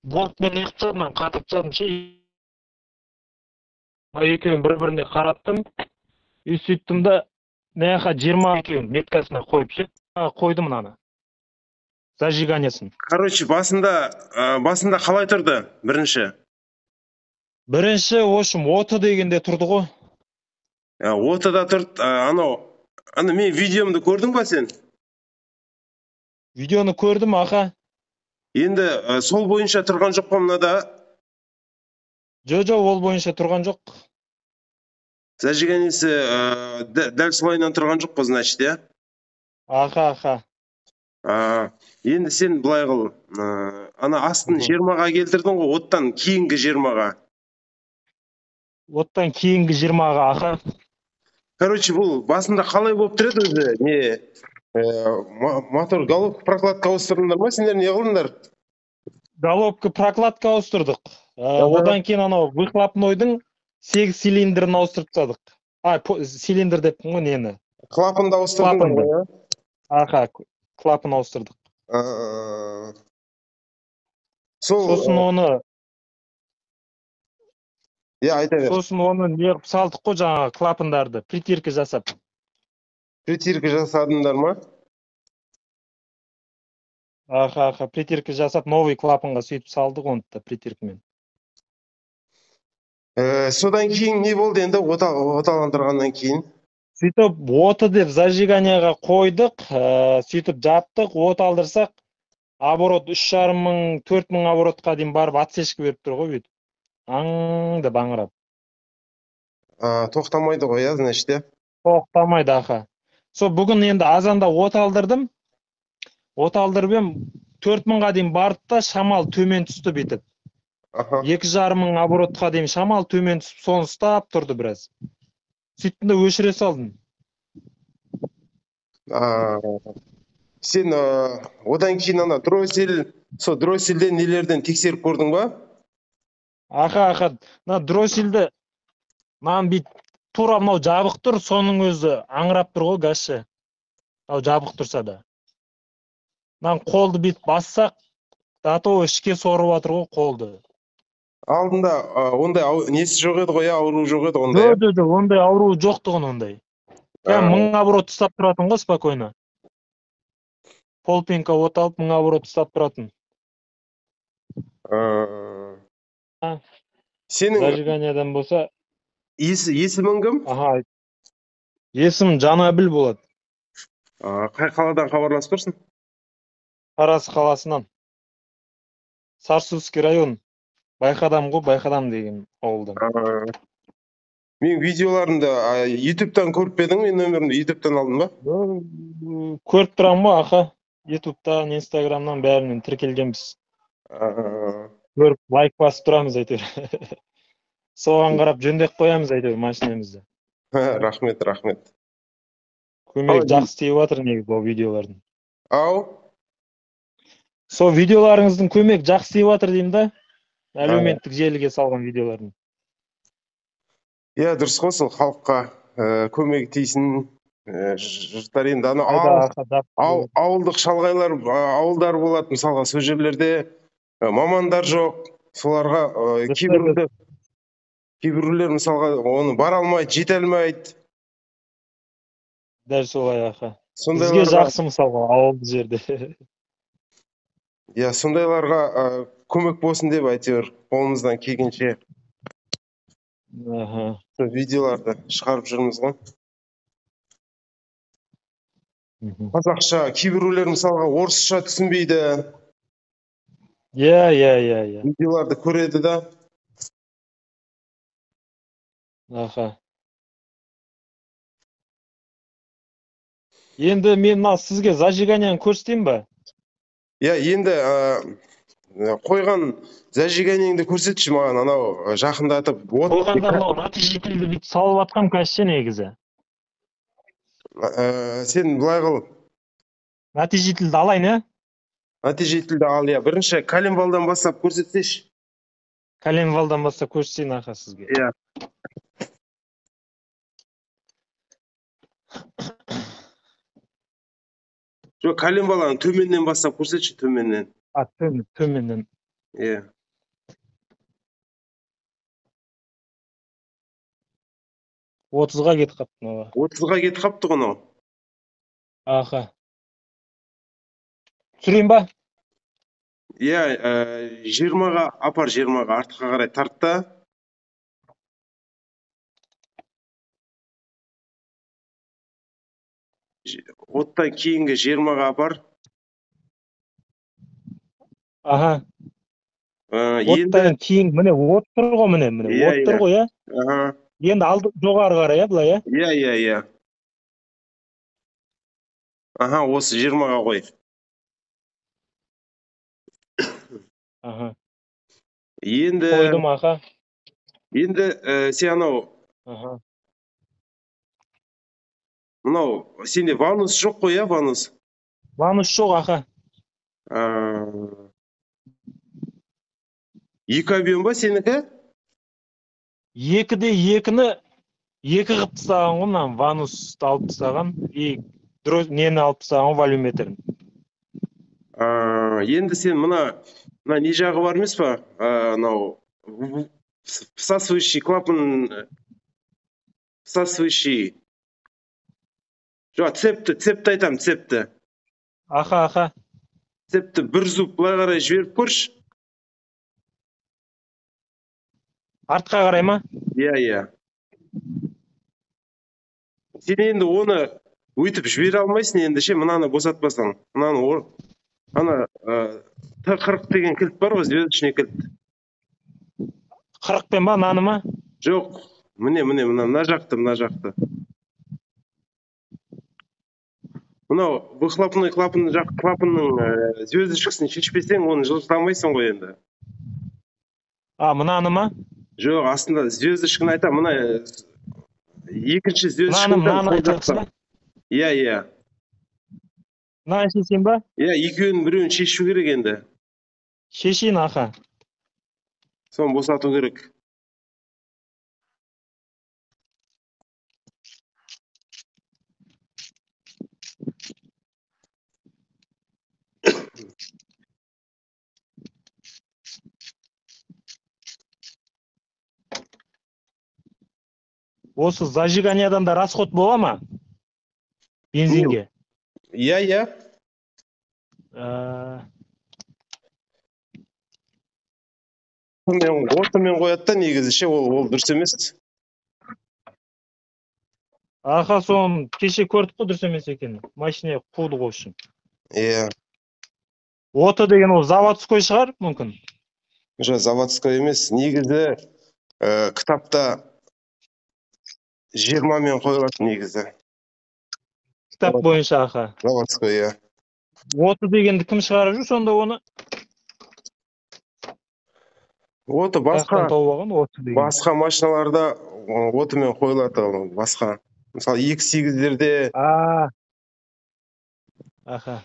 Болтмен неғып тастадым, мен қатырып тастадым ше. Екеуін бір-біріне қараттым. И сөйттім да, мына жаққа 20 екеуін меткасына қойып ше. Қойдым мынаны. Зажиганиясын. Короче, басында қалай тұрды бірінші? Бірінші, в общем, оты дегенде тұрды ғой. Оты да тұрды. Анау, ана мен видеомды көрдің ба сен? Видеоны көрдім, аха. Енді сол бойынша тұрған жоқ па мынада? Жоқ, ол бойынша тұрған жоқ. Зажиганиясы дәл солайынан тұрған жоқ қой, значит, иә? Аха, аха. Енді сен былай қыл, ана астын 20-ға келтірдің ғой, оттан кейінгі 20-ға. Оттан кейінгі 20-ға, аха. Короче, бұл басында қалай болып тұр еді өзі? Не, мотор головка прокладка ауыстырдыңдар ма, сендер не қылдыңдар? Головка прокладка ауыстырдық. Одан кейін анау выхлопнойдың 8 цилиндрін ауыстырып тастадық. Цилиндр деппін ғой, нені? Клапанды ауыстырдыңдар ғой, иә? Аха, клапан ауыстырдық. Сосын оны иә, айта бер. Сосын оны неғып салдық қой жаңағы клапандарды, притирка жасап. Притирка жасадыңдар ма? Аха, аха, притирка жасап, новый клапанға сөйтіп салдық оны да притиркамен. Содан кейін не болды енді оталандырғаннан кейін? Сөйтіп оты деп зажиганияға қойдық, сөйтіп жаптық, от алдырсақ, оборот 3,5 мың, 4 мың оборотқа дейін барып отсечка беріп тұр ғой бүйтіп. Аң деп аңырап. Тоқтамайды ғой, иә, значит, иә? Тоқтамайды, аха. Со бүгін енді азанда от алдырдым. От алдырып ем, 4 мыңға дейін барды да шамал төмен түсті бүйтіп. 2,5 мың оборотқа дейін шамал төмен түсіп, соны ұстап тұрды біраз. Сөйттім де өшіре салдым. Сен одан кейін ана дроссель, сол дроссельден нелерден тексеріп көрдің ба? Аха, аха. Мына дроссельді мынаны бүйтіп тура мынау жабық тұр, соның өзі аңырап тұр ғой газшы. Мынау жабық тұрса да. Мынаны қолды бүйтіп бассақ, дато ішке сорып жатыр ғой қолды. Алдында ондай несі жоқ еді ғой, ауру жоқ еді ондай. Жоқ, жоқ, ондай ауру жоқ тұғын ондай. 1000 оборот ұстап тұратын ғой спокойно. Полпинка от алып 1000 оборот ұстап тұратын. Сенің зажиганиядан болса есімің кім? Аха. Есімім Жанабіл болады. Қай қаладан хабарласып тұрсың? Тараз қаласынан. Сарысуский район. Байқадам ғой, Байқадам деген ауылдан. Мен видеоларымды YouTube-тан көріп пе едің? Мен нөмірімді YouTube-тан алдым ба? Көріп тұрамын ғой, аха. YouTube-тан, Instagram-нан бәрінен тіркелгенбіз. Көріп, лайк басып тұрамыз әйтеуір. Соған қарап жөндеп қоямыз әйтеуір машинамызды. Рахмет, рахмет. Көмек жақсы тиіп жатыр негізі ол видеолардың. Ау? Сол видеоларыңыздың көмек жақсы тиіп жатыр деймін да. Әлеуметтік желіге салған видеолардың. Иә, дұрыс қой, сол халыққа көмек тисін. Жұрттар енді ана ауылдық шалғайлар, ауылдар болады, мысалға, сол жерлерде мамандар жоқ, соларға кейбіреулер мысалға оны бара алмайды, жете алмайды. Дәл солай, аха. Бізге жақсы мысалға ауылды жерде. Иә, сондайларға көмек болсын деп әйтеуір қолымыздан келгенше видеоларды шығарып жүрміз ғой. Қазақша, кейбіреулер мысалға орысша түсінбейді. Иә, иә, иә, иә. Видеоларды көреді да. Аха. Енді мен мына сізге зажиганияны көрсетейін ба? Иә, енді қойған зажиганияңды көрсетші маған, анау жақындатып. Қойғанда мынау натяжительді бүйтіп салып атқам кәсше негізі. Сен былай қыл. Натяжительді алайын, ә? Натяжительді ал, иә. Бірінші коленвалдан бастап көрсетсеші. Коленвалдан бастап көрсетейін, аха, сізге. Иә. Жоқ, коленвалдан төменнен бастап көрсетші, төменнен. Төменнен. Иә. 30-ға кетіп қалыпты мынау. 30-ға кетіп қалыпты ғой мынау. Аха. Түсірейін ба? Иә, 20-ға апар, 20-ға артқа қарай тарт та. Оттан кейінгі 20-ға апар. Аха. Енді Оттан кейін міне от тұр ғой, міне, міне Иә, от тұр иә. ғой, иә? Аха. Енді алды жоғары қарай, иә, былай, иә? Иә, иә, иә. Аха, осы 20-ға қой. Аха. Енді Қойдым, аха. Енді сен анау Аха. Мынау сенде ванус жоқ қой, иә, ванус? Ванус жоқ, аха. 2 объем ба сенікі? 2-де 2-ні 2 қылып тастаған ғой, мына ванусты алып тастаған, и нені алып тастаған, волюметрін. Енді сен мына не жағы бар емес па? Мынау всасывающий клапан, всасывающий. Жоқ, цепті айтамын, цепті. Аха, аха. Цепті бір зуб былай қарай жіберіп көрші. Артқа қарай ма? Иә, иә. Сен енді оны өйтіп жібере алмайсың енді ше, мынаны босатпасаң. Мынаны ана Т40 деген кілт бар ғой, звездочный кілт. 40-пен ба, мынаны ма? Жоқ, міне, міне, мына жақты, мына жақты. Мынау выхлопной клапан жақ, клапанның звездочкасын шешпесең, оны жылжыта алмайсың ғой енді. А, мынаны ма? Жоқ, астында звездочканы айтамын, мына екінші звездочканы Мынаны сол айтасың жақта. ба? Иә, иә. Мынаны шешейін ба? Иә, екеуінің біреуін шешу керек енді. Шешейін, аха. Соны босату керек. Осы зажиганиядан да расход бола ма? Бензинге? Иә, иә. Отымен қояды да негізі ше, ол дұрыс емес. Аха, соны кеше көрдік қой, дұрыс емес екенін. Машина қуды ғой үшін. Иә. Оты деген ол заводской шығар мүмкін? Жоқ, заводской емес. Негізі, кітапта 20-мен қойылады негізі. Кітап бойынша, аха. Заводской, иә. Оты дегенді кім шығарып жүр сонда оны? Оты Қаяқтан тауып алған оты деген? басқа машиналарда отымен қойылады ол, басқа. Мысалы, екі сегіздерде. Аха.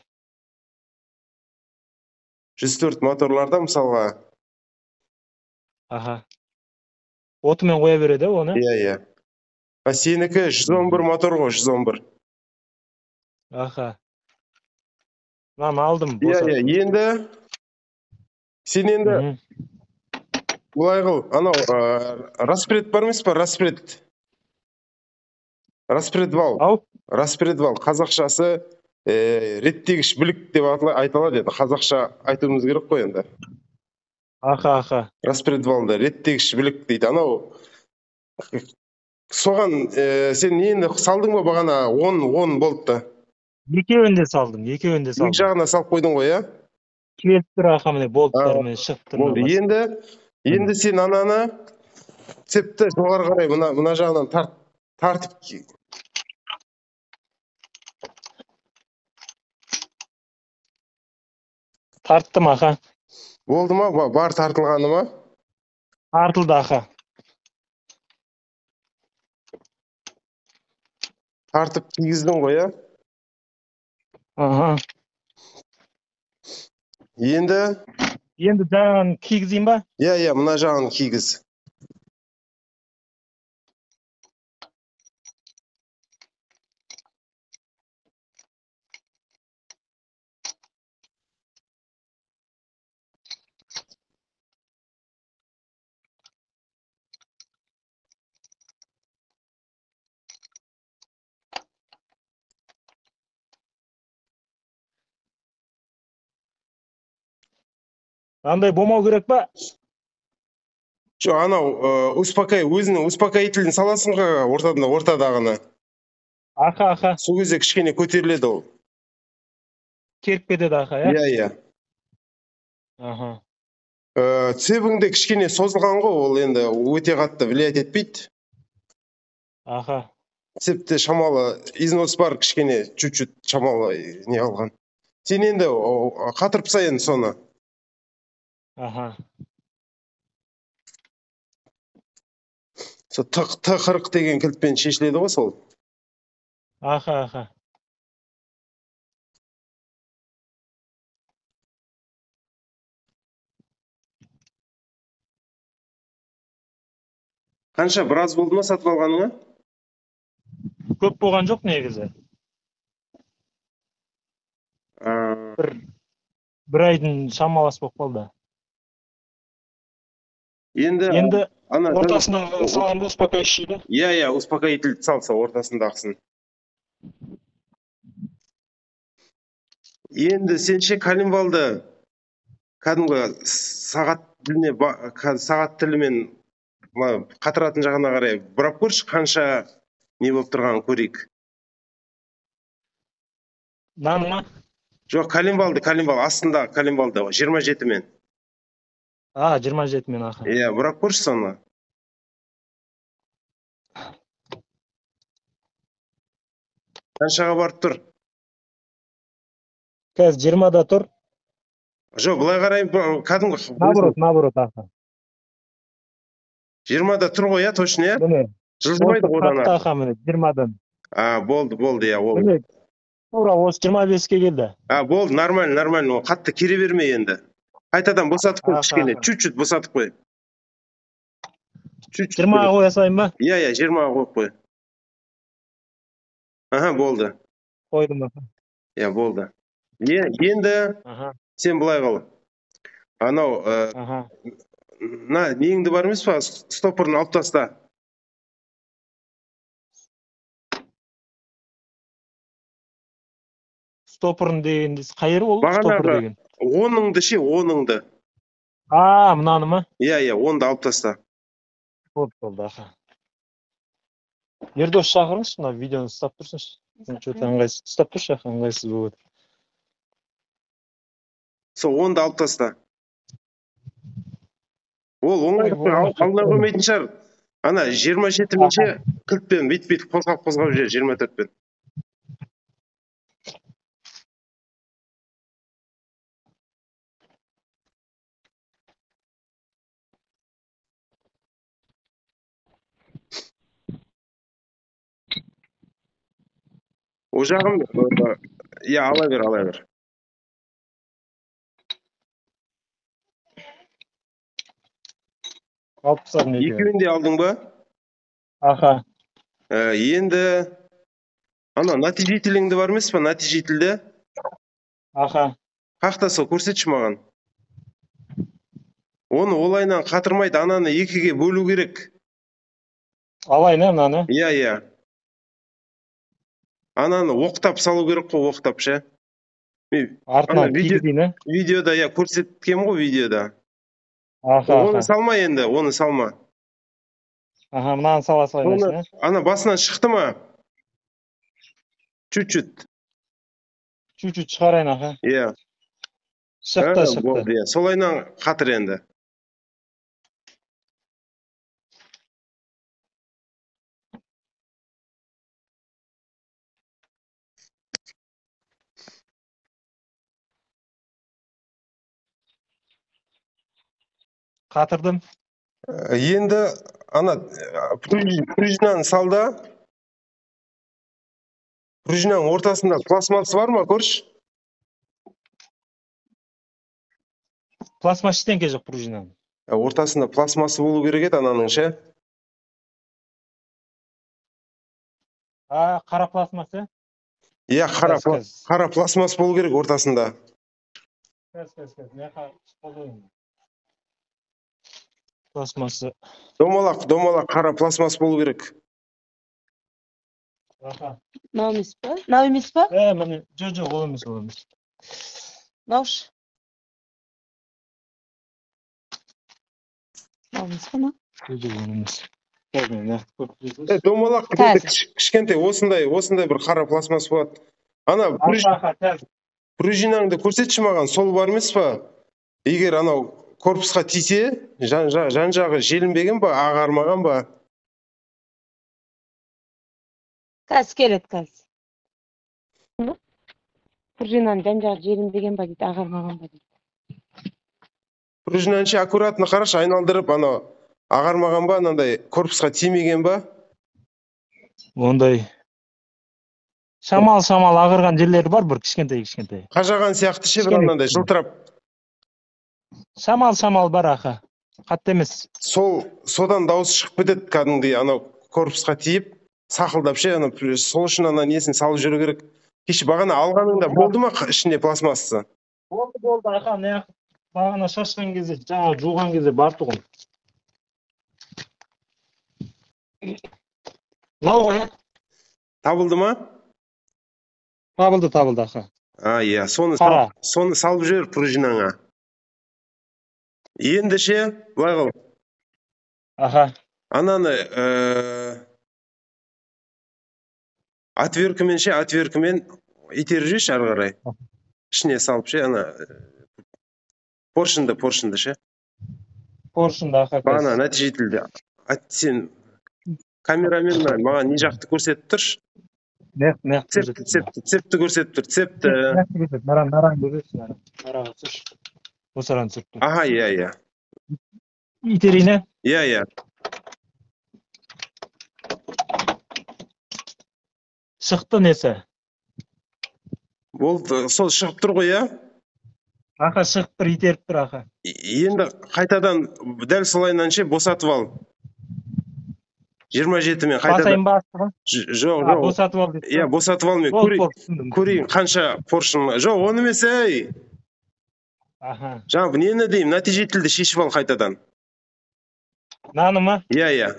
104 моторларда мысалға. Аха. Отымен қоя береді оны? Иә, иә. А сенікі 111 мотор ғой, 111. Аха. Мынаны алдым, Иә, босаттым. иә, енді сен енді былай қыл, анау, распред бар емес па, распред. Распредвал. Ау? Распредвал, қазақшасы, реттегіш білік деп айтылады енді, қазақша айтуымыз керек қой енді. Аха, аха. Распредвалды реттегіш білік дейді. Анау соған, сен нені салдың ба бағана? 10 болды да. Екеуін де салдым, екеуін де Екі салдым. жағына салып қойдың ғой, иә? Келіп тұр, аха, міне болттарымен шығып тұр. Болды. Енді сен ананы цепті жоғары қарай мына жағынан тартып Тарттым, аха. Болды ма? Бар тартылғаны ма? Тартылды, аха. Тартып кигіздің ғой, иә? Аха. Енді? Енді жағын кигізейін ба? Иә, иә, мына жағын кигіз. Андай болмау керек па? Жоқ, анау өзінің успокоителін саласың ғой ортадағыны. Аха. Сол кезде кішкене көтеріледі ол. Керіп кетеді, аха, иә? Иә. Аха. Цебің де кішкене созылған ғой, ол енді өте қатты влиять етпейді. Аха. Цепте шамалы износ бар, кішкене чуть-чуть шамалы не алған. Сен енді қатырып таса енді соны. Аха. Сол Т40 деген кілтпен шешіледі ғой сол. Аха. Қанша, біраз болды ма сатып алғаныңа? Көп болған жоқ негізі. Бір айдың шамалас болып қалды. Енді ана ортасындағы салам успокоитель да? Иә, успокоитель салса ортасындағысын. Енді сен ше коленвалды кәдімгі сағат тіліне, сағат тілімен қатыратын жағына қарай бұрап көрші, қанша не болып тұрғанын көрейік. Нан ма? Жоқ, коленвалды, астындағы коленвалды 27-мен. А, 27-мен, аха. Иә, бұрап көрші соны. Қаншаға барып тұр? Қазір 20-да тұр. Жоқ, былай қарай, кәдімгі Наоборот, аха. 20-да тұр ғой, иә, точно, иә? Міне. Жылжымайды ғой одан ары. Аха, міне, 20-дан. А, болды, иә, ол. Міне, тура осы 25-ке келді. А, болды, нормально, ол қатты кере берме енді. Қайтадан босатып қой кішкене, чуть-чуть босатып қой. Чуть-чуть. 20-ға қоя салайын ба? Иә, 20-ға қойып қой. Аха, болды. Қойдым, аха. Иә, болды. Енді сен былай қыл. Анау, неңді бар емес па? Стопорын алып таста. Стопорын дегенде қайыр ол? Стопор деген. Оныңды ше, оныңды. А, мынаны ма? Иә, онды алып таста. Болды, аха. Ердос шақырыңызшы, мына видеоны ұстап тұрсыншы. Что-то ыңғайсыз. Ұстап тұршы, аха, ыңғайсыз болып отыр. Сол онды алып таста. Ол оңайлықпен алына қоймайтын шығар. Ана 27-мен ше кілтпен бүйтіп қозғап жібер 24-пен. О жағын, иә, ала бер. Алып тастадым екеуін. Екеуін де алдың ба? Аха. Енді ана натяжителіңді бар емес па, натяжительді? Аха. Қақта сол, көрсетші маған. Оны олайынан қатырмайды, ананы екіге бөлу керек. Алайын, мынаны? Иә. Ананы оқтап салу керек қой, оқтап ше. Артынан кигізейін, ә? Видеода, иә, көрсеткем ғой видеода. Аха. Оны салма енді, оны салма. Аха, мынаны сала салайын, ә? Ана басынан шықты ма? Чуть-чуть. Чуть-чуть шығарайын, аха. Иә. Шықты. Болды, иә. Солайынан қатыр енді. Қатырдым. Енді ана пружинаны сал да. Пружинаның ортасында пластмассы бар ма, көрші? Пластмасс ештеңке жоқ пружинаның. Ортасында пластмассы болу керек еді ананың ше. А, қара пластмасс, иә? Қара пластмасс болу керек ортасында. Қазір. Пластмассы. Домалақ қара пластмасс болу керек. Аха. Мынау емес па? Мынау емес па? Міне, жоқ, ол емес, ол емес. Мынаушы. Мынау емес па, мынау? Жоқ, оны емес. Қазір мен нақты көріп тұрмын. Домалақ Қазір. Кішкентай осындай бір қара пластмасс болады. Ана Аха, қазір. Пружинаңды көрсетші маған, сол бар емес па? Егер анау корпусқа тисе, жан жағы желінбеген ба, ағармаған ба? Қазір келеді, қазір. Пружинаның жан жағы желінбеген ба дейді, ағармаған ба дейді. Пружинаны ше аккуратно қарашы, айналдырып, анау ағармаған ба, анандай корпусқа тимеген ба? Ондай шамал-шамал ағарған жерлері бар, бір кішкентай-кішкентай. Қажаған сияқты ше, бір Кішкене. анандай жылтырап. Шамал-шамал бар, аха. Қатты емес. Сол содан дауыс шығып кетеді кәдімгідей, анау корпусқа тиіп, сақылдап ше, анау сол үшін ана несін салып жүру керек. Кеше бағана алғаныңда болды ма ішінде пластмассасы? Болды, болды, аха, мына бағана шашқан кезде, жаңа жуған кезде бар тұғын. Мынау ғой, Табылды ма? Табылды, табылды, аха. А, иә, соны Қара. Соны салып жібер пружинаңа. Енді ше, былай қыл. Аха. Ананы отверткамен ше, отверткамен итеріп жіберші ары қарай. Ішіне салып ше, ана поршынды ше. Поршынды, аха. Бағана нәтижетілді. Сен камерамен маған не жақты көрсетіп тұршы? Нақ Цепті көрсетіп тұр, цепті. Наран, наран көрсетші, наран. Нараға түсірші. Осы араны түсіріп тұр. Аха, иә, иә. Итерейін, ә? Иә, иә. Шықты несі? Болды, сол шығып тұр ғой, иә? Аха, шығып тұр, итеріп тұр, аха. Енді қайтадан дәл солайынан ше босатып ал. 27-мен қайтадан. Басайын ба астыға? Жоқ, жоқ. Босатып ал деп. Иә, босатып ал, мен көрейін қанша поршын. Жоқ, оны емес, ей. Аха. Жаңа нені деймін, нәтижетілді шешіп ал қайтадан. Наны ма? Иә, иә.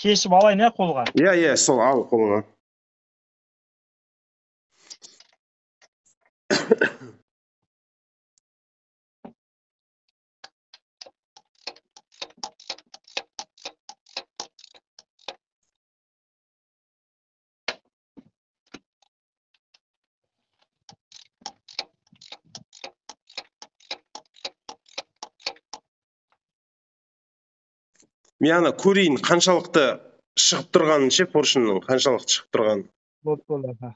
Шешіп алайын, ә, қолға? Иә, иә, сол ал қолыңа. Мен ана көрейін қаншалықты шығып тұрғанын ше, поршынның қаншалықты шығып тұрғанын. Болды, болды, аха.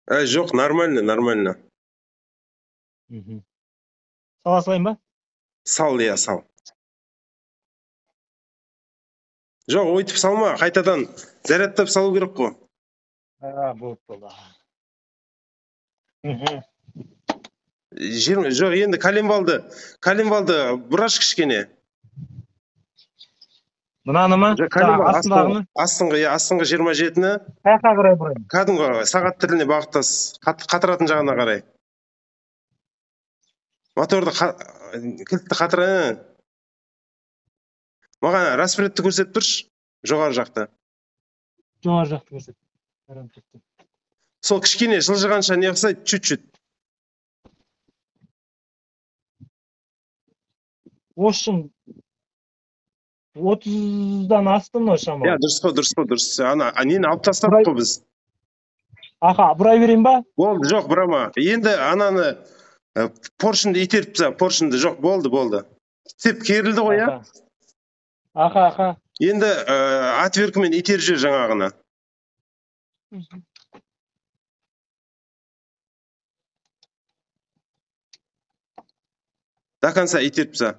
Жоқ, нормально, нормально. Сала салайын ба? Сал, иә, сал. Жоқ, өйтіп салма, қайтадан зарядтап салу керек қой. Болды, болды. Жоқ, енді коленвалды бұраш кішкене. Мынаны ма? Астыңғы, астыңғы 27-ні. Қаяққа қарай бұрайын? Кәдімгі сағат тіліне бағыттас, қатыратын жағына қарай. Моторды кілтті қатыра. Маған распредті көрсетіп тұршы, жоғары жақты. Жоғары жақты көрсет. Сол кішкене жылжығанша не қылса, чуть-чуть. Ошын 30-дан асты мынау шамалы. Иә, дұрыс қой, дұрыс қой, дұрыс. Ана, нені алып тастадық қой біз. Аха, бұрай берейін ба? Болды, жоқ, бұрама. Енді ананы поршынды итеріп таста, поршынды, жоқ, болды, болды. Цеп керілді ғой, иә? Аха, аха. Енді отверткамен итеріп жібер жаңағыны. До конца итеріп таста.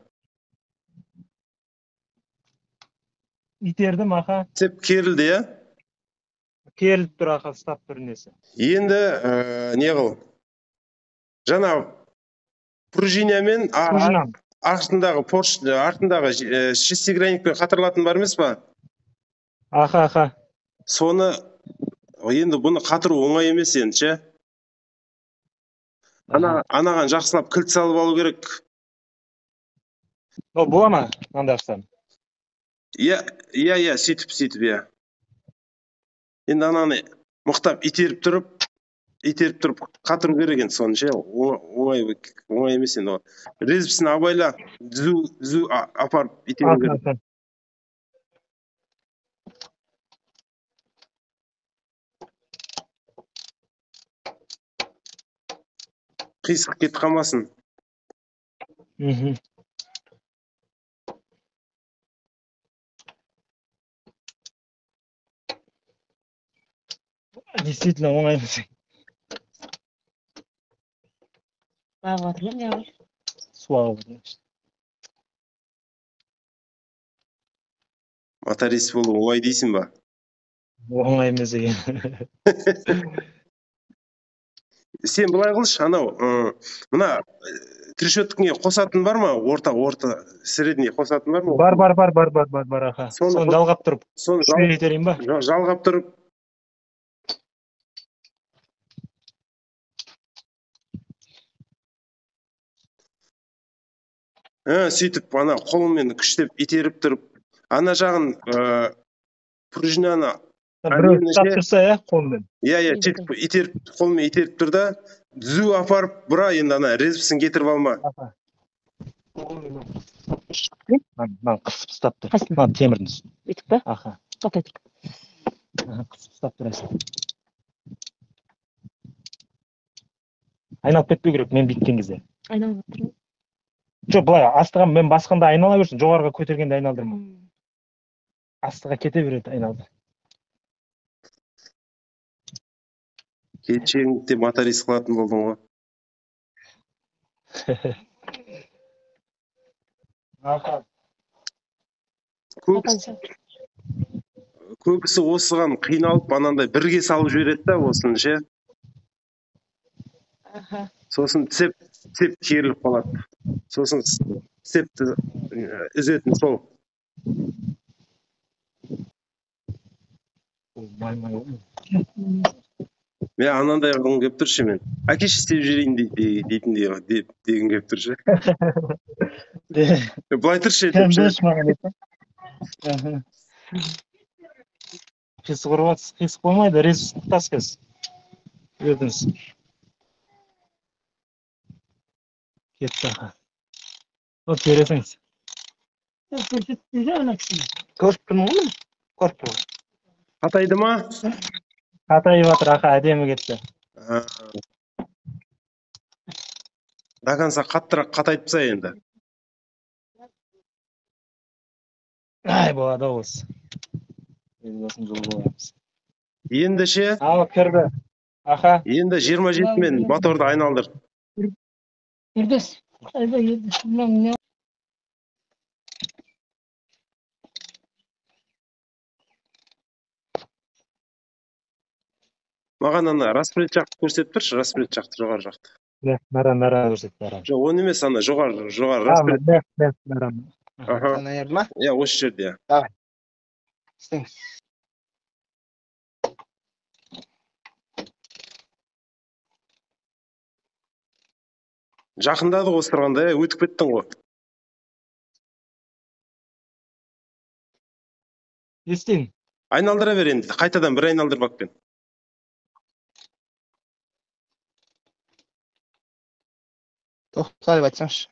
Итердім, аха. Цеп керілді, иә? Керіліп тұр, аха, ұстап тұр несі. Енді не қыл? Жаңа пружинамен артындағы поршень, артындағы шестигранникпен қатырылатын бар емес па? Аха, аха. Соны енді бұны қатыру оңай емес енді ше? Анаған жақсылап кілт салып алу керек. О, бола ма мынандай қылсам? Иә, иә, иә, сөйтіп, иә. Енді ананы мықтап итеріп тұрып қатыру керек енді соны ше, оңай емес енді. Резьбісін абайла, түзу апарып итеру керек. Қисық кетіп қалмасын. Действительно оңай емес. Ағып жатыр ма, не ағып? Су ағып жатыр. Моторист болу оңай дейсің ба? Оңай емес екен. Сен былай қылшы, анау мына трещоткаңе қосатын бар ма? Орта, средний қосатын бар ма? Бар, аха. Соны жалғап тұрып. Соны итерейін ба? Жалғап тұрып. Сөйтіп ана қолыңмен күштеп итеріп тұрып, ана жағын пружинаны біреу ұстап тұрса, иә, қолмен. Иә, иә, сөйтіп итеріп, қолмен итеріп тұр да, түзу апарып бұра, енді ана резьбісін кетіріп алма. Мынаны қысып ұстап тұр. Мына темірдің үстін. Бүйтіп па? Аха. Тоқтай тұр. Қысып ұстап тұрасың. Айналып кетпеу керек, мен бүйткен кезде. Айналып тұр. Жоқ, былай астыға мен басқанда айнала берсін, жоғарыға көтергенде айналдырма. Астыға кете береді айналды. Келіншегіңді моторист қылатын болдың ғой. Аха. Көбісі осыған қиналып, анандай бірге салып жібереді да осыны ше. Аха. Сосын цеп керіліп қалады. Сосын цепті үзетін сол. Мен анандай қылғым келіп тұр ше мен. Әкеші істеп жіберейін дейтіндей дегім келіп тұр ше. Былай тұршы деп ше. Қисық ұрып жатсыз, қисық болмайды, резьбісін тас кез. Бердіңіз. Кетті аха. Ол тересіңіз. Көріп тұрмын ғой мен. Көріп тұрмын. Қатайды ма? Қатайып жатыр, аха, әдемі кетті. До конца қаттырақ қатайтып таса енді. Ай, болады осы. Елбасының жолы боламыз. Енді ше? Ал, кірді. Аха. Енді 27 мен моторды айналдыр. Ердос, Маған ана распред жақты көрсетіп тұршы, распред жақты, жоғары жақты. Нара көрсет, нара. Жоқ, оны емес, ана жоғары распред. Нара. Аха. Ана жерде ма? Иә, осы жерде. Давай. Істеңіз. Жақындады ғой осырғанда, өтіп кеттің ғой. Естейін. Айналдыра бер енді, қайтадан бір айналдыр бакпен. Тоқта деп айтсаңшы.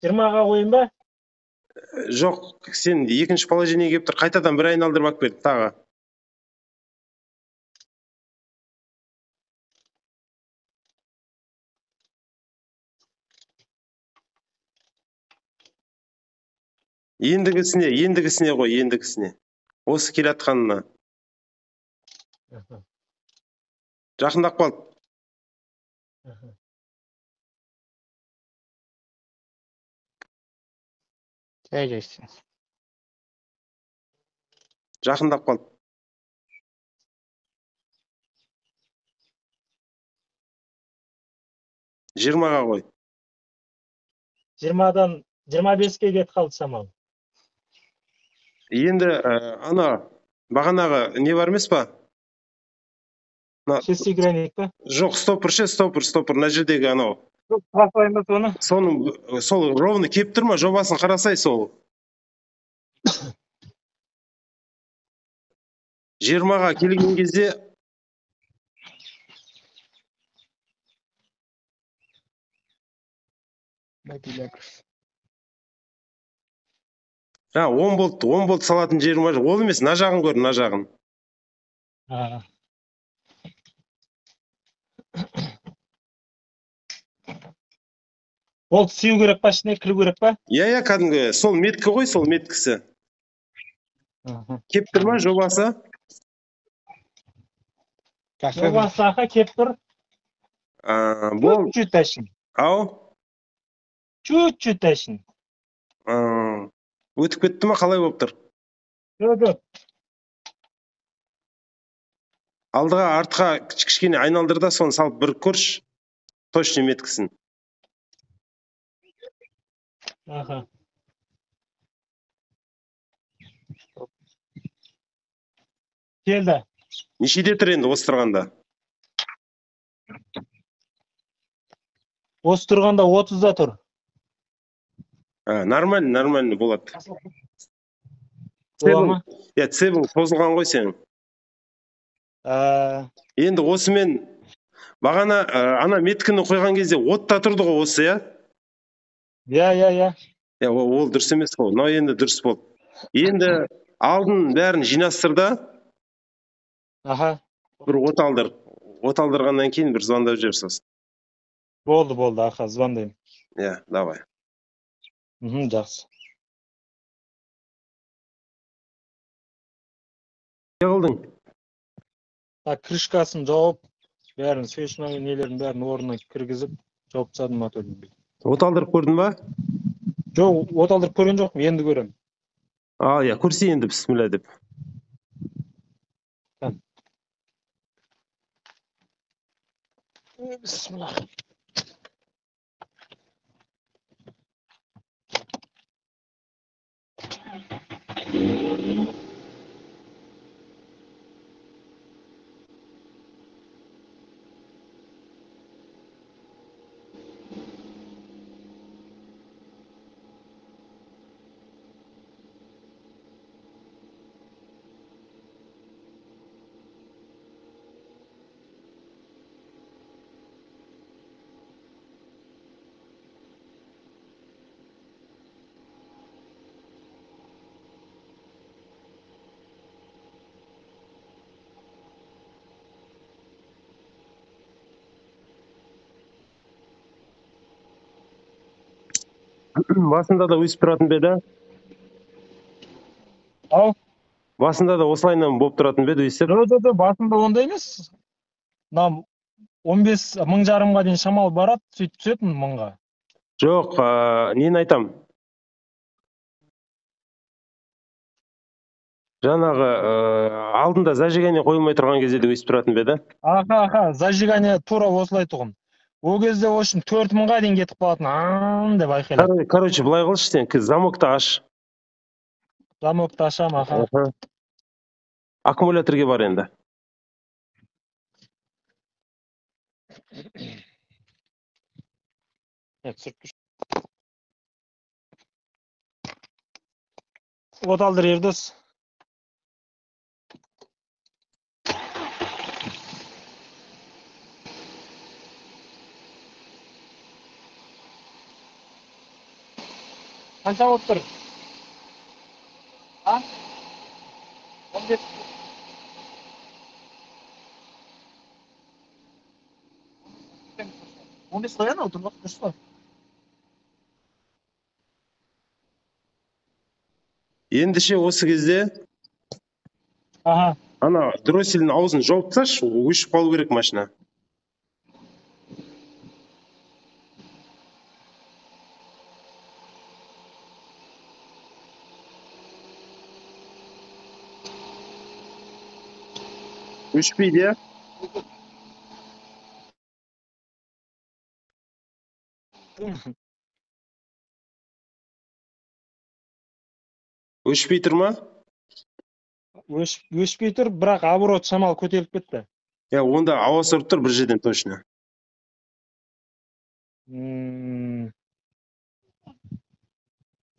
Жиырмаға қойын ба? Жоқ, сен екінші положениеге келіп тұр, қайтадан бір айналдырып алып бер, тағы. Ендігісіне ғой, ендігісіне. Осы келатқанына. Жақындап қалды. Жай. Жақындап қалды. 20-ға қой. 20-дан 25-ке кетіп қалды шамалы. Енді ана бағанағы не бар емес па? Шестигранник па? Жоқ, стопор ше, стопор, мына жердегі анау. Қарасайын ба соны? Соның сол ровно келіп тұр ма? Жобасын қарасай сол. 20-ға келген кезде жаңа 10 болт, 10 болт салатын жерім бар. Ол емес, мына жағын көр, мына жағын. Болт сию керек па, ішіне кіру керек па? Иә, кәдімгі сол меткі ғой, сол меткісі. Кеп тұр ма жобасы? Жобасы аха кеп тұр. Бол. Чуть-чуть әшін. Ау? Чуть-чуть әшін. Өтіп кетті ма, қалай болып тұр? Жоқ. Алдыға, артқа кішкене айналдыр да, соны салып бір көрші, точно меткісін. Аха. Келді. Нешеде тұр енді осы тұрғанда? Осы тұрғанда 30-да тұр. Нормально, болады. Бола ма? Иә, цебің созылған ғой сенің. Енді осымен бағана ана меткіні қойған кезде отта тұрды ғой осы, иә? Иә. Иә, ол дұрыс емес қой. Мынау енді дұрыс болды. Енді алдын бәрін жинастыр да. Аха. Бір от алдыр. От алдырғаннан кейін бір звондап жібер сосын. Болды, аха, звондаймын. Иә, давай. Жақсы. Не қылдың? Крышкасын жауып, бәрін, свечной нелерін бәрін орнына кіргізіп, жауып тастадым моторды. От алдырып көрдің ба? Жоқ, от алдырып көрген жоқпын, енді көремін. Иә, көрсей енді, бісміллә деп. Бісміллә. Басында да өсіп тұратын ба еді? Ау? Басында да осылайынан болып тұратын ба еді өсіп? Жоқ, басында ондай емес. Мына 15 мың жарымға дейін шамал барады, сөйтіп түсетін мыңға. Жоқ, нені айтам? Жаңағы алдында зажигание қойылмай тұрған кезде де өсіп тұратын ба еді? Аха, зажигание тура осылай тұғын. О кезде в общем 4 мыңға дейін кетіп қалатын, ам деп айқайлап. Короче, былай қылшы сен, замокты аш. Замокты ашам, аха. Аккумуляторге бар енді. От алдыр, Ердос. Қанша болып тұр? А? 15. 15 қоян ол тұрмақ дұрыс қой. Ендеше осы кезде аха, ана дроссельдің аузын жауып тасташы, өшіп қалу керек машина. Өшпейді, иә? Өшпей тұр ма? Өшпей тұр, бірақ оборот шамалы көтеріліп кетті. Иә, онда ауа сорып тұр бір жерден точно.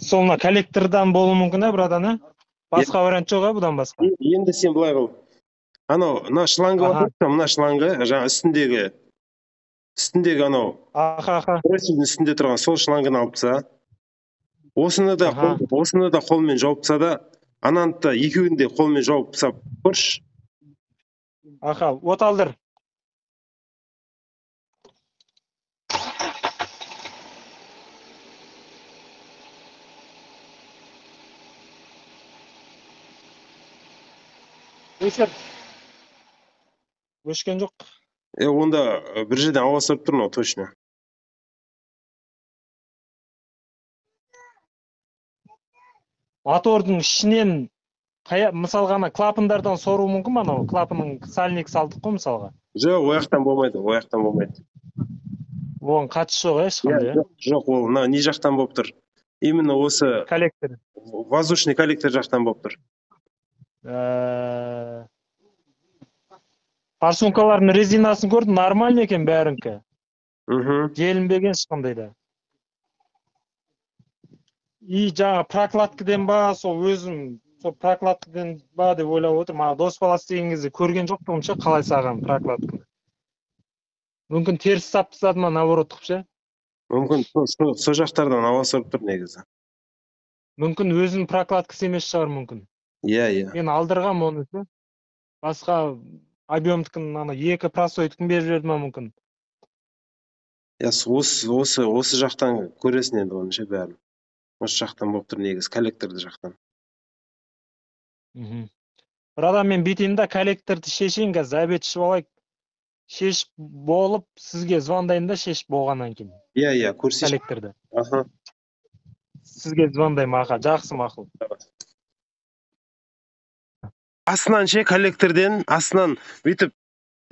Сол мына коллектордан болуы мүмкін, ә, братан, ә? Басқа вариант жоқ, ә, бұдан басқа? Енді сен былай қыл. Анау, мына шлангі бар, мына шлангі, жаңа үстіндегі анау. Аха, аха. Дроссельдің үстінде тұрған сол шлангыны алып таста. Осыны да осыны да қолмен жауып таста да, ананы да екеуін де қолмен жауып тастап көрші. Аха, от алдыр. Өшір. Өшкен жоқ. Онда бір жерден ауа сорып тұр мынау точно. Мотордың ішінен мысалға ана клапандардан соруы мүмкін ба, анау клапанның сальник салдық қой мысалға? Жоқ, ол жақтан болмайды, ол жақтан болмайды. Оған қатысы жоқ, ешқандай, иә? Жоқ, ол мына не жақтан болып тұр? Именно осы коллектор. Воздушный коллектор жақтан болып тұр. Форсункалардың резинасын көрдім, нормальный екен бәрінкі. Желінбеген ешқандай да. И жаңа прокладкіден ба, сол өзім сол прокладкіден ба деп ойлап отырмын. Ана дос баласы деген кезде көрген жоқпын ше, қалай салған прокладканы. Мүмкін теріс сап тастады ма, наоборот қып ше? Мүмкін сол жақтардан ауа сорып тұр негізі. Мүмкін өзінің прокладкасы емес шығар мүмкін. Иә, иә. Мен алдырғам оны ше. Басқа объемдікін, ана екі простойдікін беріп жіберді ма мүмкін. Иә, осы жақтан көресің енді оны ше бәрін. Осы жақтан болып тұр негізі, коллекторды жақтан. Бір адам мен бүйтейін да, коллекторды шешейін қазір, обед ішіп алайық. Шешіп болып, сізге звондайын да, шешіп болғаннан кейін. Иә, иә, көрсеш. Коллекторды. Аха. Сізге звондаймын, аха, жақсы, мақұл. Астынан ше, коллекторден, астынан бүйтіп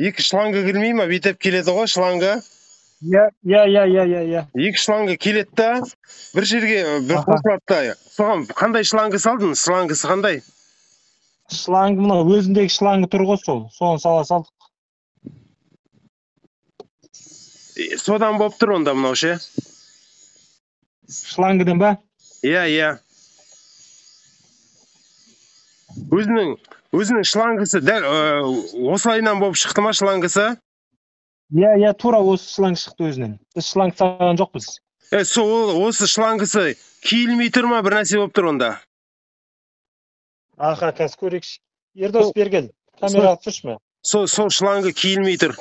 екі шланга келмей ма, бүйтіп келеді ғой шланга. Иә, иә, иә, иә, иә, иә. Екі шланга келеді да, бір жерге бір қосылады да. Соған қандай шланга салдың? Шлангасы қандай? Шланг мынау өзіндегі шланг тұр ғой сол. Соны сала салдық. Содан болып тұр онда мынау ше. Шлангіден ба? Иә, иә. Өзінің шлангысы дәл осылайынан болып шықты ма шлангысы? Иә, иә, тура осы шланг шықты өзінен. Біз шланг салған жоқпыз. Сол осы шлангысы киілмей тұр ма, бір нәрсе болып тұр онда? Аха, қазір көрейікші. Ердос, бері кел. Камераға түсірші ме? Сол шлангы киілмей тұр.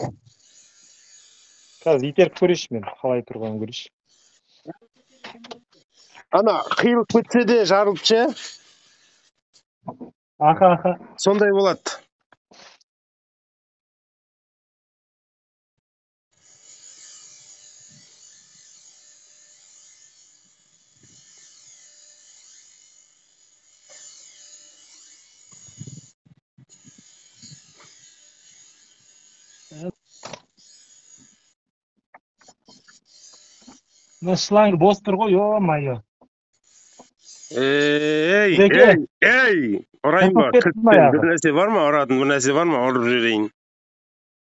Қазір итеріп көрейікші мен, қалай тұрғанын көрейікші. Ана қиылып кетсе де жарылып ше? Аха, аха. Сондай болады. Мына шланг бос тұр ғой, ё-моё. Ей, ей, ей, ұрайын ба? Бір нәрсе бар ма, ұратын бір нәрсе бар ма, ұрып жіберейін.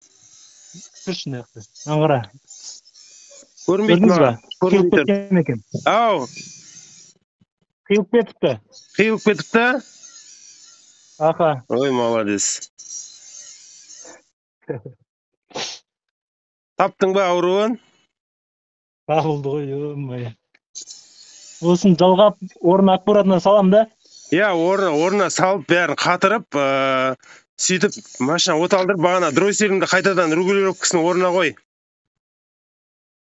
Түсірші мына жақта. Мына қара. Көрінбейді ма? Қиылып кеткен екен. Ау. Қиылып кетіпті. Қиылып кетіпті? Аха. Ой, молодец. Таптың ба ауруын? Табылды ғой, ё-моё. Осын жалғап, орнына аккуратно салам да? Иә, орнына салып, бәрін қатырып, сөйтіп машина от алдырып, бағана дросселіңді қайтадан регулировкасын орнына қой.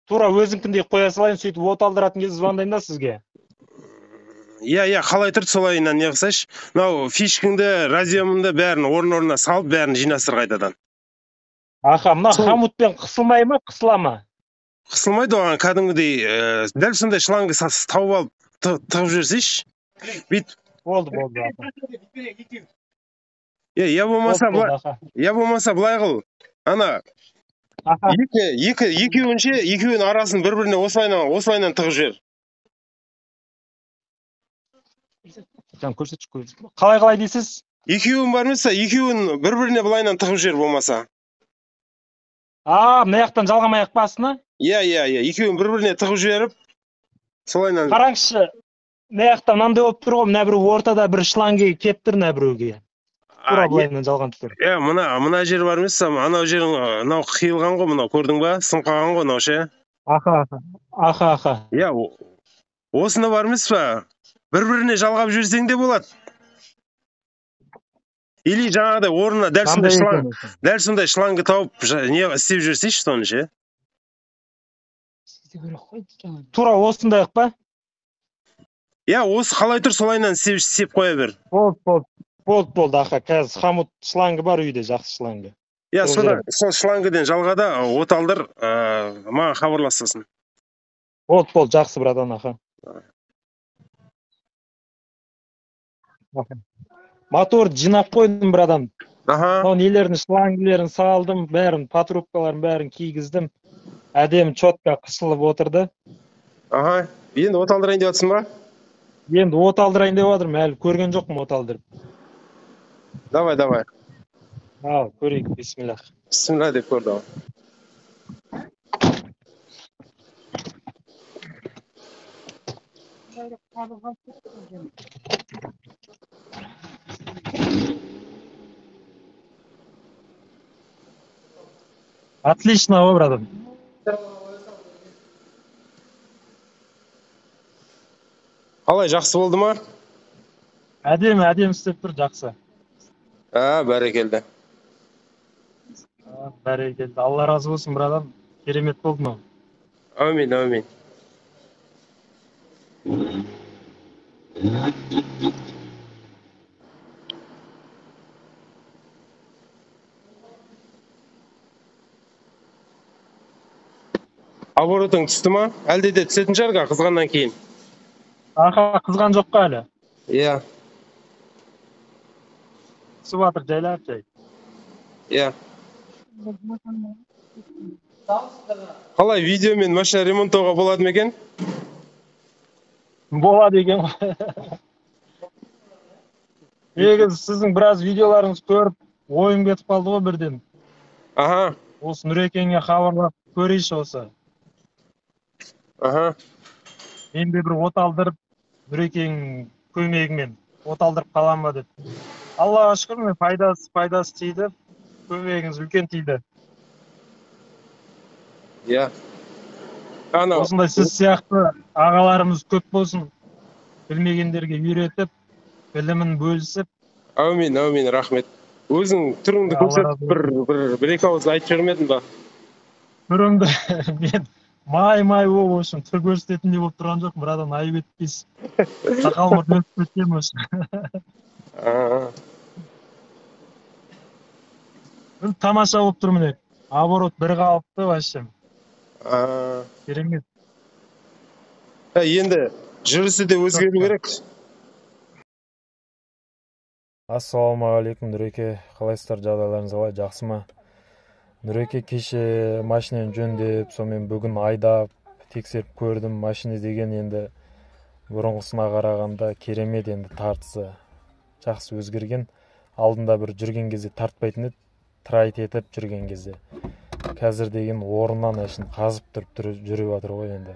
Тура өзіңкіндей қоя салайын, сөйтіп от алдыратын кезде звондаймын да сізге. Иә, иә, қалай тұрды солайынан не қылсайшы. Мынау фишкіңді, разъемыңды бәрін орын-орнына салып, бәрін жинастыр қайтадан. Аха, мына хомутпен қысылмай ма, қысыла ма? Қысылмайды оған, кәдімгідей дәл сондай шланг тауып алып тығып жіберсейші. Бүйтіп. Болды, болды. Я болмаса былай, я болмаса былай қыл. Ана екеуінше, екеуінің арасын бір-біріне осылайынан тығып жібер. Жан көрсетші, қалай қалай дейсіз? Екеуін бар емес, екеуін бір-біріне былайынан тығып жібер болмаса. А, мына жақтан жалғамай ақ па астына? Иә, иә, иә, екеуін бір-біріне тығып жіберіп, солайынан. Қараңызшы, мына жақта мынандай болып тұр ғой, мына бір ортада бір шланги келіп тұр мына біреуге. Тура былайынан жалғанып тұр. Иә, мына жер бар емес, анау жерің мынау қиылған ғой, мынау көрдің ба? Сынып қалған ғой мынау ше. Аха, аха. Аха, аха. Иә, осыны бар емес па? Бір-біріне жалғап жіберсең де болады. Или жаңағыдай орнына дәл сондай шланг, дәл сондай шлангы тауып не істеп жіберсейші соны ше. Тура осындай па? Иә, осы қалай тұр солайынан істеп қоя бер. Болды, болды. Болды, болды, аха, қазір хомут шлангы бар үйде, жақсы шлангы. Иә, сол шлангыдан жалға да от алдыр, маған хабарлассын. Болды, болды, жақсы, братан, аха. Мотор жинап қойдым, братан. Аха. Мынау нелерін, шлангілерін салдым, бәрін, патрубкаларын бәрін кигіздім. Әдемі четко қысылып отырды. Аха. Енді от алдырайын деп жатсың ба? Енді от алдырайын деп жатырмын, әлі көрген жоқпын от алдырып. Давай, давай. Ал, көрейік, бисмиллах. Бисмилла деп көрді. Отлично, ғой, братан. Қалай, жақсы болды ма? Әдемі, әдемі істеп тұр, жақсы. А, бәрекелді. Бәрекелді. Алла разы болсын, братан. Керемет болды мынау. Әумин, әумин. Оборотың түсті ма? Әлде де түсетін шығар қызғаннан кейін. Аха, қызған жоқ па әлі? Иә. Түсіп жатыр, жайлап жай. Иә. Қалай, видеомен машина ремонттауға болады ма екен? Болады екен ғой. Негізі сіздің біраз видеоларыңызды көріп, ойым кетіп қалды ғой бірден. Аха. Осы Нұрекеңе хабарлап көрейінші осы. Аха. Мен де бір от алдырып, Нұрекең көмегімен от алдырып қалам ба деп. Аллаға шүкір, мен пайдасы тиді, көмегіңіз үлкен тиді. Иә. Осындай сіз сияқты ағаларымыз көп болсын, білмегендерге үйретіп, білімін бөлісіп. Әумин, әумин, рахмет. Өзің түріңді көрсетіп бір екі ауыз айтып жібермедің ба? Түрімді мен май-май болып общем, түр көрсететіндей болып тұрған жоқ, братан, айып етпейсіз. Сақал мұрт өсіп кеткен общем. Тамаша болып тұр міне. Оборот бір қалыпты вообще. Керемет. Енді жүрісі де өзгеру керек. Ассалаумағалейкум, Нұреке. Қалайсыздар, жағдайларыңыз қалай, жақсы ма? Нұреке, кеше машинаны жөндеп, сонымен бүгін айдап, тексеріп көрдім. Машина деген енді бұрынғысына қарағанда керемет, енді тартысы жақсы өзгерген. Алдында бір жүрген кезде тартпайтын еді, трайт етіп жүрген кезде. Қазір деген орнынан әшін қазып тұрып жүріп жатыр ғой енді.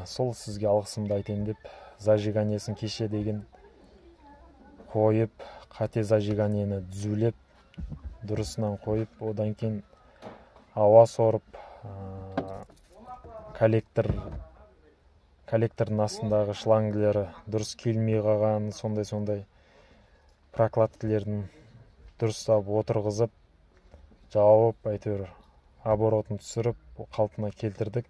Сол сізге алғысымды айтайын деп, зажиганиесін кеше деген қойып, қате зажиганиені түзулеп, дұрысынан қойып, одан кейін ауа сорып, коллектордың астындағы шлангілері дұрыс келмей қалған, сондай-сондай прокладкілерін дұрыстап отырғызып, жауып, әйтеуір оборотын түсіріп, қалпына келтірдік.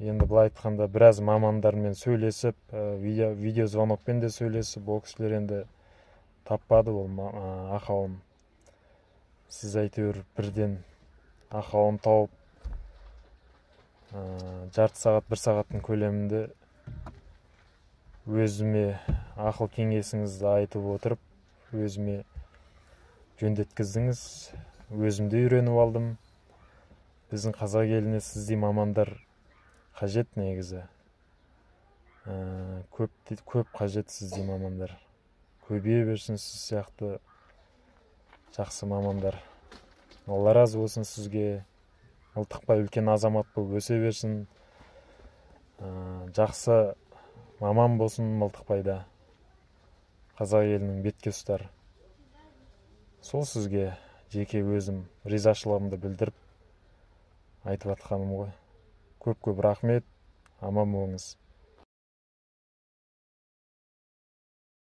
Енді былай айтқанда біраз мамандармен сөйлесіп, видеозвонокпен де сөйлесіп, ол кісілер енді таппады ол ақауын. Сіз әйтеуір бірден ақауын тауып, жарты сағат, бір сағаттың көлемінде өзіме ақыл кеңесіңізді айтып отырып, өзіме жөнделткіздіңіз, өзім де үйреніп алдым. Біздің қазақ еліне сіздей мамандар қажет негізі. Көп көп қажет сіздей мамандар. Көбейе берсін сіз сияқты жақсы мамандар. Алла разы болсын сізге. Мылтықбай үлкен азамат болып өсе берсін. Жақсы маман болсын Мылтықбайда. Қазақ елінің бетке ұстар. Сол сізге жеке өзім ризашылығымды білдіріп айтып жатқаным ғой. Көп көп рахмет. Аман болыңыз.